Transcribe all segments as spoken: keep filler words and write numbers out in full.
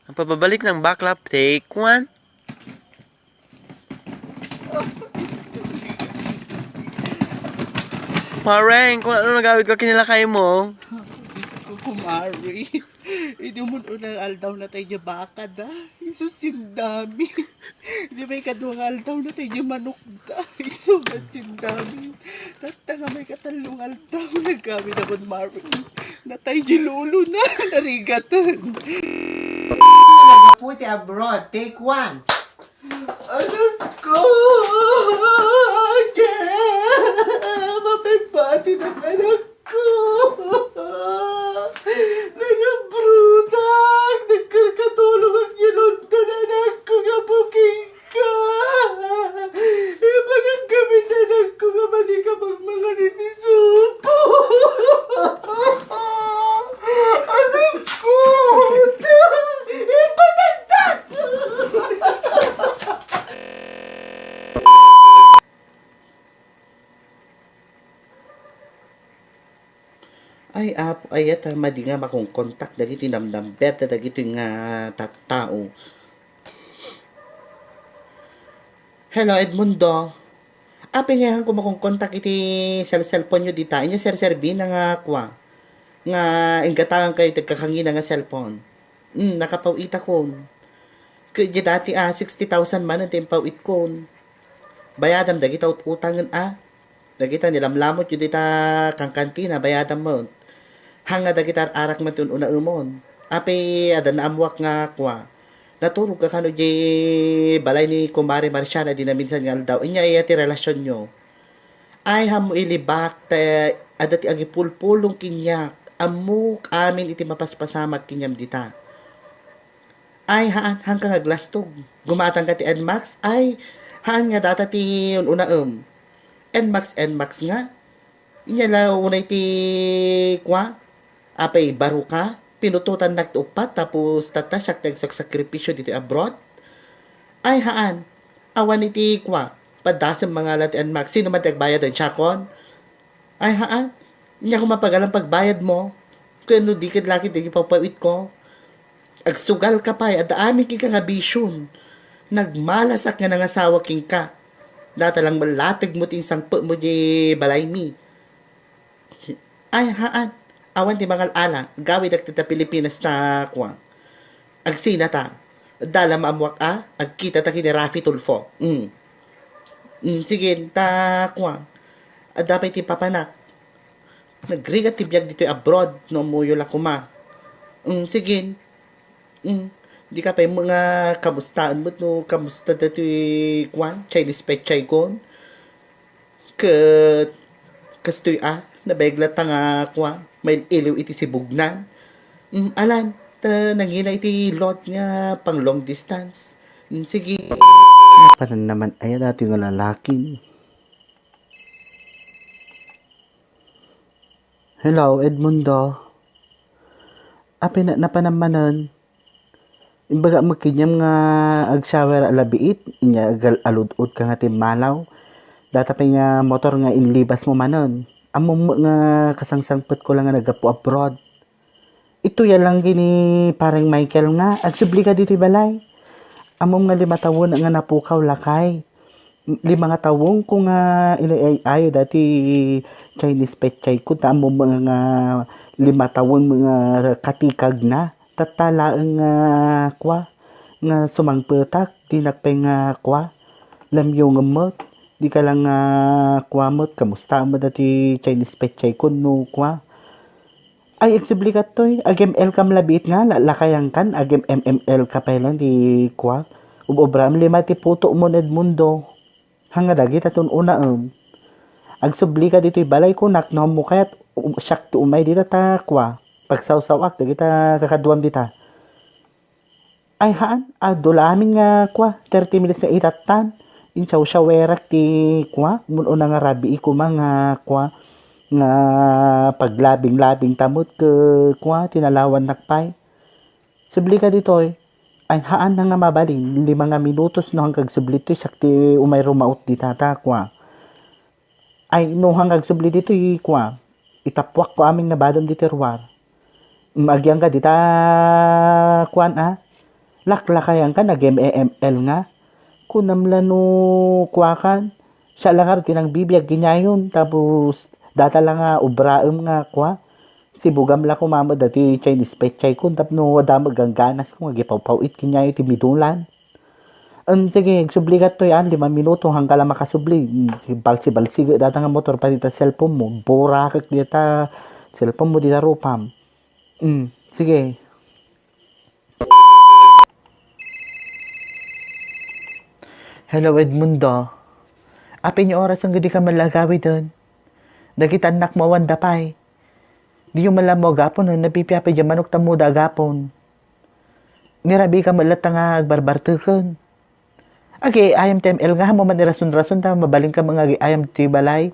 Ang pababalik ng baklap, take one. Mareng, kung ano nagawid ka kinilakay mo. Diyos ko, kumari. Idi mo unang aldaw na tayo niya baka da. Isu sindami. Di ba ikaduhang aldaw na tayo niya manok da? Isu sindami. Tatta nga may katallong aldaw. Nagkami na kun Mareng. Natay di lolo na. Narigatan. Nagaputi abroad. Take one. Anak ko! Ken! Mapagbati ng anak ko! Nagabrutak! Nagkarkatulog ang yalundan, anak ko, nga bukingka! Ibagak kami, anak ko, nga mali ka magmangan iti supo! Anak ko! Ipanagdak! Ay, Apo, ay, ta madi nga makongkontak dagiti namnamber ta dagiti nga tattao. Hello, Edmundo. Apay nga haan ko makongkontak iti cell-, cellphone yo dita? Inya serserbi na nga kua, nga inggatangan kayo ti agkakangina nga cellphone. Hmm, nakapaw-itakon. Ket di dati a, sixty thousand manen ti impaw-itkon. Bayadam dagita ut-utangen a. Dagita nilamlamot yo dita kangkantina, bayadam met. Haan nga dagita ar-arak met ti un-unaemon. Apay adda naammuak nga kua. Naturog ka kano di balay ni Kumare Marciana di naminsan nga aldaw. Inya aya ti relasionyo. Ay, haan mo ilibak, ta adda ti agipulpulong kaniak. Ammok amin iti mapaspasamak kaniam dita. Ay, haan, haanka nga aglastog. Gumatangka ti Nmax? Ay, haan nga data ti un-unaem. Nmax, Nmax nga? Inya la unay ti kua? Apay, baro ka? Pinutotannak ti uppat tapos tatta siak ti agsaksakripisyo ditoy abroad? Ay, haan. Awan iti kua. Paddasem mangala ti Nmax. Sino man ti agbayad, siakon? Ay, haan. Inya ko mapagalang pagbayad mo. Ken no di ket lakit dagiti pawpawitko. Agsugal ka pay, adda amin kenka nga bision. Nagmalasak nga nangasawa kenka. Data lang malateg mo ti insangpet mo di balaymi. Ay, haan. Awan ti mangal-ala. Gawidak ti ta Pilipinas ta kua. Agsina ta. Adda la maammuak a, agkita ta ken ni Raffy Tulfo. Mm. Mm, sige, ta kua. Adda pay ti papanak. Nagrigat ti biag ditoy abroad, no ammoyo la koma. Mm, sige. Mm, di ka pay nga kamustaen met no kamusta datoy kuan, Chinese pechay kon? Ket kastoy a, nabayag latta nga kuan, mail-iliw iti sibugnan. Mm, alan, ta nangina iti load nga pang long distance. Mm, sige. Napanan naman aya datoy nga lalakin. Hello, Edmundo. Apay na, napanan manen? Imbagak met kaniam nga agshower a labiit, inya agal-, alud-od ka nga timmalaw. Data pay nga motor nga inlibas mo manen. Ammom met nga kasangsangpetko la nga naggapu abroad. Ituya lang ken ni Pareng Michael nga agsubli ka ditoy balay. Ammom nga lima tawen nga napukaw lakay. Lima nga tawen ko nga ilay-ay-ayo dati Chinese pechay ko, ta ammom nga lima tawen nga katikagna. Tatta laeng nga kua, nga sumangpetak, dinak pay nga kua, lamyongem met. Di ka lang nga kua met, kamusta met dati Chinese pechay ko no kua? Ay, agsubli ka toy, agem-el kam labiit nga, lakayan kan, agem-M M L ka pay lang di kua. Ub-obra, lima ti puto mo, Edmundo. Hanga dagita ti un-unaem. Agsubli ka ditoy balay ko, nak, no ammo kayat, um, siak ti umay dita ta kua. Pagsawsaw-ak dagita kakaduam dita. Ay, haan, adu la amin nga kua, thirty minutes nga itattan. Insawsawerak ti kua, mun-una nga rabii koma nga kua, nga paglabing-labing ta met ke kua, tinalawannak pay. Subli ka ditoy. Ay, haan na nga mabalin, lima nga minutos no hangkag subli toy, siak ti umay rumaut dita ta kua. Ay, no hangkag subli ditoy kua, itappuakko amin nga badem ditoy ruar. Agyangga dita kuan a, laklakayanka nag-M A M L nga. Kunam la no kuakan, siak la ngarud ti nangbibiag kenyayon, tapos data la nga obraem nga kua, sibugam la koma met dati Chinese petsay kon tapno adda met gangganasmo nga agipawpaw-it kenyayo ti midulan. Em, sige, agsubli ka toy, ah, lima minuto, hangka la makasubli. Mm, sige, balsi-balsige data nga motor pati ta cellphone mo. Burakek dita cellphone mo dita rupam. Mm, sige. Hello, Edmundo. Apay nga oras nga dika malagawiden? Dagiti annakmo awan da pay. Diyo man la ammo agapon, napipiapay diay manok tammoda agapon. Ni rabiika met latta nga agbarbarteken. Agi-ayam ti M L nga, ammo man irason-rason ta mabalinka nga agi-ayam ti balay.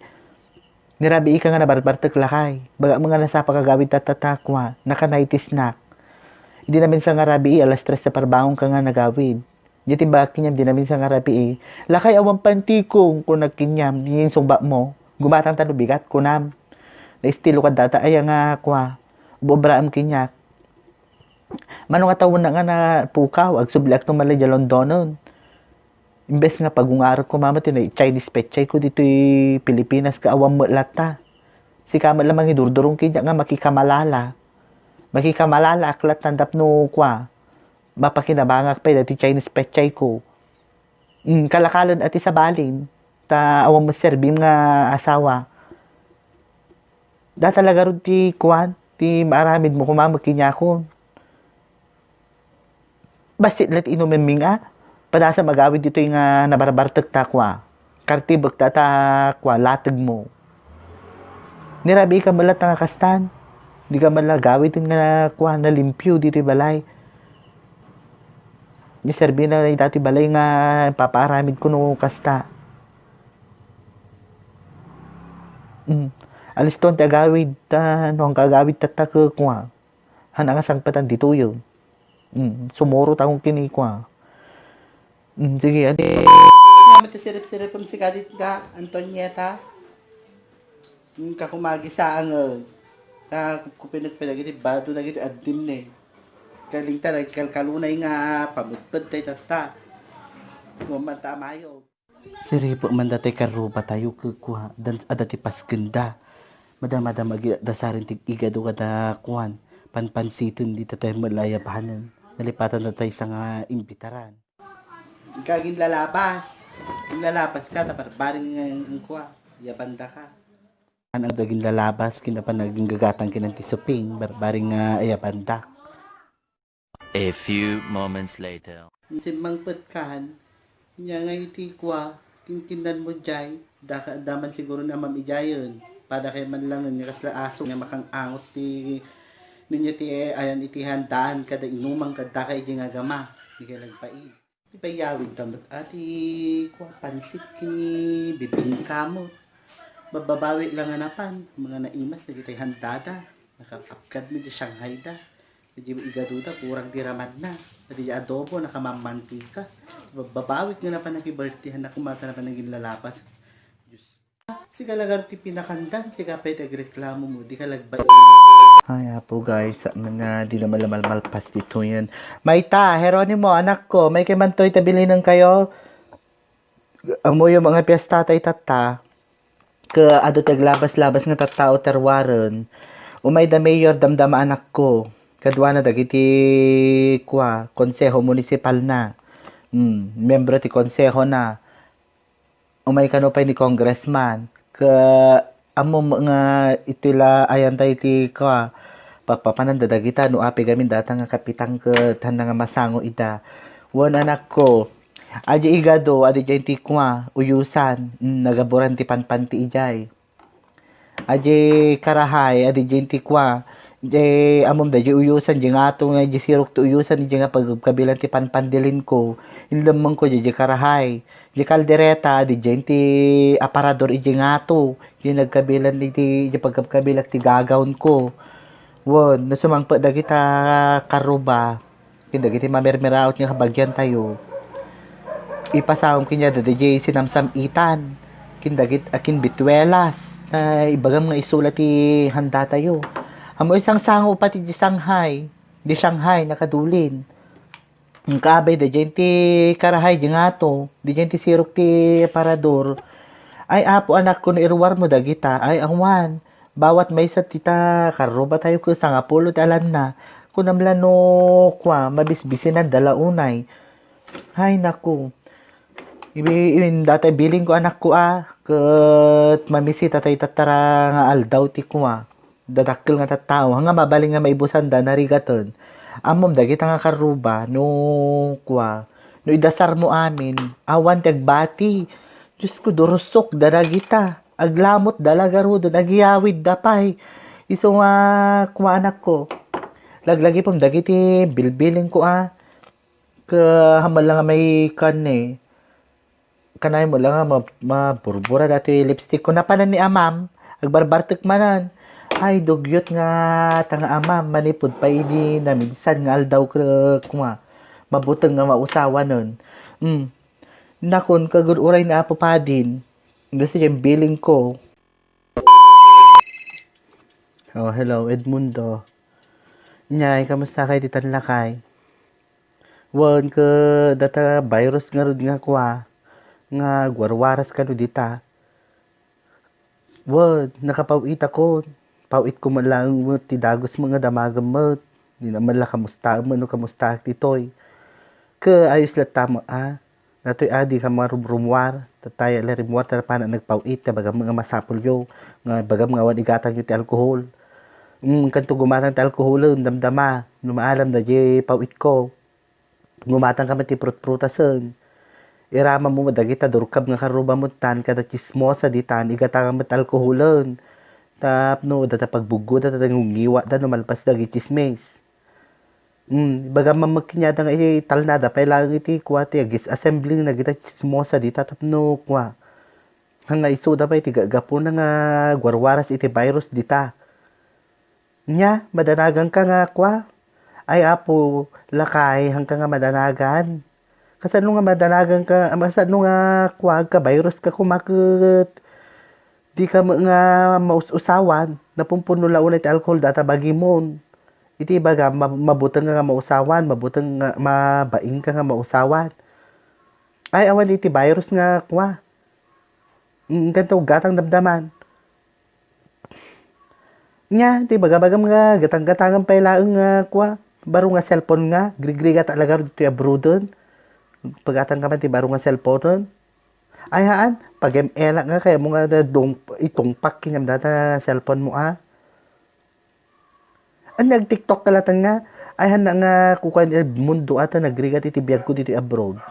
Ni rabiika nga nabarbartek lakay. Baga nga nasapa ka agawid tatta ta kua, nakanaitisnak. Idi naminsan nga rabii, alas tres ta parbangonka nga nagawid. Diay timbagak kenkuam idi naminsan nga rabii, "Lakay, awan pantikong," kunak kenkuam, "Ania ti insungbatmo? Gumatangta no bigat," kunam. Naistilok data aya nga kua, buobraem kenkuak. Mano nga tawenna nga napukaw, agsubliak no mali diay Londonon. Imbes nga pagungarek koma met ti Chinese petsay ko ditoy Pilipinas ket awan met latta. Sika met la mangidurdurong kenkuak nga makikamalala. Makikamalalaak latta tapno kua, mapakinabangak pay dati Chinese petsay ko. Mm, kalakalen a ti sabalin, ta awan met serbim nga asawa. Data la garud ti kuan, ti maaramidmo koma met kenkuakon. Bassit la ti inumemmi nga, padasam agawid ditoy nga nabarbartek ta kua. Kartibek ta ta kua, lategmo. Ni rabiika met latta nga kastan. Dika met la agawid nga kua, nalimpio ditoy balay. Ni serbina dati balay nga papaaramidko no kasta. Mm. Aliston ti agawid ta, no, angka agawid tatta ket kua. Haan nga sangpetan ditoy. Mm. Sumurot ako ken ni kua. Mm, sige, adi. Nga, mati sirip-siripem sika dita, Antonieta. Mm, kakumagi saang, eh. Ta kupkupinek pa dagiti bado dagiti addim ne. Kalingta, nagkalkalunay nga pamedped tay tatta. Ngem man ta amayo. Siripek man datay karrubatayo ket kua, dan, adda ti paskenda. Madama-dama agi-, da saren ti igado kada kuan, panpansiten dita tay met la ayabanen. Nalipatan datay sa nga imbitaran. Ikaw agin lalabas. Agin lalabas ka, ta barbareng nga ang kua, yabanda ka. An-, ang dagin lalabas, kin-, apan naging gagatang ken anti-suping, barbareng nga ayabandak. A few moments later. Simmangpet kan, nya nga iti kua, kinkinnanmo jay, daka, daman siguro namam ijayen, pada kay man langen nga kasla aso nga makang-angot ti, ninya ti ayan iti handaan kada inumang kadda kay di nga gama, di kay nagpaid. Ipayawid ta met a ti kua, pansit ken ni bibingka met. Babbabawi la nga napan, mga naimas dagitay handada. Nakapapkad mi di Shanghai da. Di igaduda, kurang di ramadna. Di adobo, nakamammantika. Babbabawi nga napan nakibertihan na kumata napan naging lalapas. Diyos. Sika lagar ti pinakandan, sika pay ti agreklamo mo, di ka lagbain. Ay, apo guys, sa mga di naman lumalmalpas dito yan. Mayta, Jeronimo, anak ko, may kay mantoy ta bilinen kayo? Amoyo mga piyesta tay tatta. Ke adu ti aglabas-labas nga tattao terwaren. Umay da mayor damdama anak ko. Kaduana dagiti kua, konseho munisipal na. Hmm, membro ti konseho na. Umay kano pay ni congressman. Ke ammom nga itoy la ayan tayo ti ka, papapanan da dagita no apay gamin data nga kapitan ket hanna nga masango ida. Wen anakko, adi igado, adi jay ti kua, uyusan, mm, nagaburan ti panpan ti ijay. Adi karahay, adi jay ti kua, jay ammom da jay uyusan, jay ngato nga jay sirok ti uyusan, jay nga pagkabilan ti panpan dilin ko, inlemmeng ko jay, jay karahay. Di kaldereta, di dyan ti aparador iti ngato. Di nagkabilan iti, iti pagkabilak ti gagawn ko. Wen, no sumangpet dagita karruba, ken dagiti mamirmiraot nga kabagian tayo, ipasawem kaniada daydiay sinamsam-itan, ken dagit-, a, ken bituelas, ta ibagam nga isu la ti handa tayo. Ammo isangsango pati di Shanghai. Di Shanghai, nakadulin. Ang kaabay, da dyan ti karahay, di ngato. Di dyan ti sirok ti aparador. Ay, apo, anak ko, no iruar mo dagita. Ay, awan. Bawat maysa ti ta, karruba tayo ko, sangapulo ti alanna. Kunam la no, kwa, mabisbisinan da la unay. Ay, naku. Ibi-, ibi-, data biling ko, anak ko, ah, ket mamisita tayo tattara nga aldaw ti kuma. Dadakkel nga tattao, nga mabalin nga maibusan da narigaten. Ammom dagita nga karruba, no, kua, no idasar mo amin, awan ti agbati. Diyos ko, durusok da dagita. Aglamot da la garuden, agiyawid da pay. Isu nga, kua, anak ko. Laglagipem dagiti bilbiling ko, ah. Ka, hamal lang nga may kan, eh. Kanay mo lang nga ma-, maburbura dati lipstick ko. Napanan ni amam, agbarbartek manan. Ay, dugyot nga tanga amam, manipud pa idi naminsan nga aldaw ke-, kuma. Mabuteng nga mausawanen. Hmm. Nakon, kagururay ni Apo Padin. Gusto yung billing ko. Oh, hello, Edmundo. Nyay, kamusta kay ti tanlakay? Wen, ke data virus ngarud nga kua, nga agwarwaras kano dita. Wen, nakapaw-itakon. Paw-itko met laeng met ti dagus mo nga damagem met. Di naman la kamustaem no kamustaak ditoy. Ke ayos latta mo, a? Datoy a, dika marumrumuar. Tataya la rimmuar, ta pana nagpaw-it, ta bagam nga masapulyo. Nga bagam nga awan igatangyo ti alkohol. Mm, kanto gumatang ti alkoholen, damdama. No maalam da di paw-itko. Gumatang ka met ti prutprutasen. Iramam mo dagita durkab nga karruba mo tan kada chismosa ditan, igatang met alkoholen. Tapno data pagbuggoda, data ngungiwada no malpas dagi chismis. Mm, ibagam man met kaniada nga italnada pay laeng iti kua ti agis-assembling dagita chismosa dita tapno kua. Nga isuda pay ti gagapuna nga agwarwaras iti virus dita. Nya, madanaganka nga kua? Ay, Apo, lakay, haanka nga madanagan. Kasano nga madanaganka, kasano nga kua, agka-virus ka koma ket dika met nga maus-usawan, napumpuno la unay ti alkohol data bagimon. Iti ibaga, ma-, mabuteng nga mausawan, mabuteng nga, mabain ka nga mausawan. Ay, awan iti virus nga kua. Mm, kanto gatang damdaman. Nya, ti bagabagam nga gatang-gatangan pay laeng nga kua, baro nga cellphone nga, grigrigat a lagar ditoy abroaden. Pagatang ka man ti baro nga cellphone. Ay, haan, pag-M L nga kaya mo nga da-, dung-, itungpak kanyam data cellphone mo, ah. An nag-TikTok ka latta nga, ay, han nga kukuan, eh, mundo ata nagrigat iti biag ko ditoy abroad.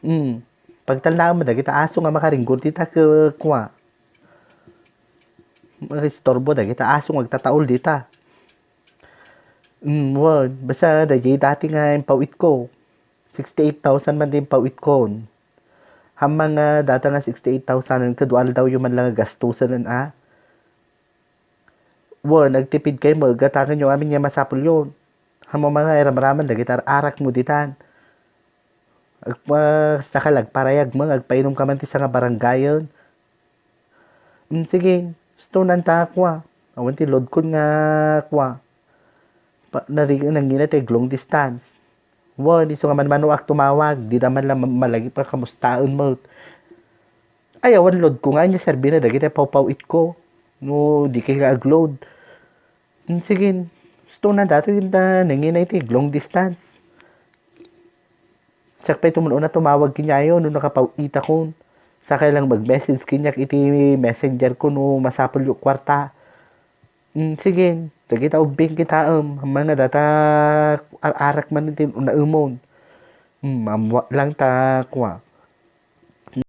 Mm. Pagtalnaem mo dagita aso nga makaringgor dita ke kua. Istorbo dagita aso nga agtataol dita. Mm, wen, basta dagiti dati nga impaw-it ko. Sixty-eight thousand man ti impaw-it ko. Hammang nga data nga sixty-eight thousand, kadua aldaw yo man lang nga gastusen, a? Wen, agtipid kay mo, gatangan yo amin nga masapul yon. Hammang nga iramraman dagiti ar-arak mo ditan. Agpa-, saka lagparayag mo, agpainom ka man ti sanga barangayen. Mm, sige, gusto nanta kua. Awan ti load kun nga kua. Pa, nari-, nangina ti long distance. Wen, isu nga manmanoak tumawag, di da man lang ma-, malagip a kamustaen met. Ay, awan load ko nga, anya serbi na dagiti pawpaw-it ko. No, di kay nga agload. Mm, sige, gusto na dati yung ta-, nangina iti long distance. Siak pay tumulong na tumawag kaniayo no nakapaw-itakon. Sakay lang mag-message kaniak iti messenger ko no masapul yo kwarta. Mm, sige, dagita ubbing kitaem, hammang nga data ar-arak man iti unaemon. Mm, ammo lang ta kua.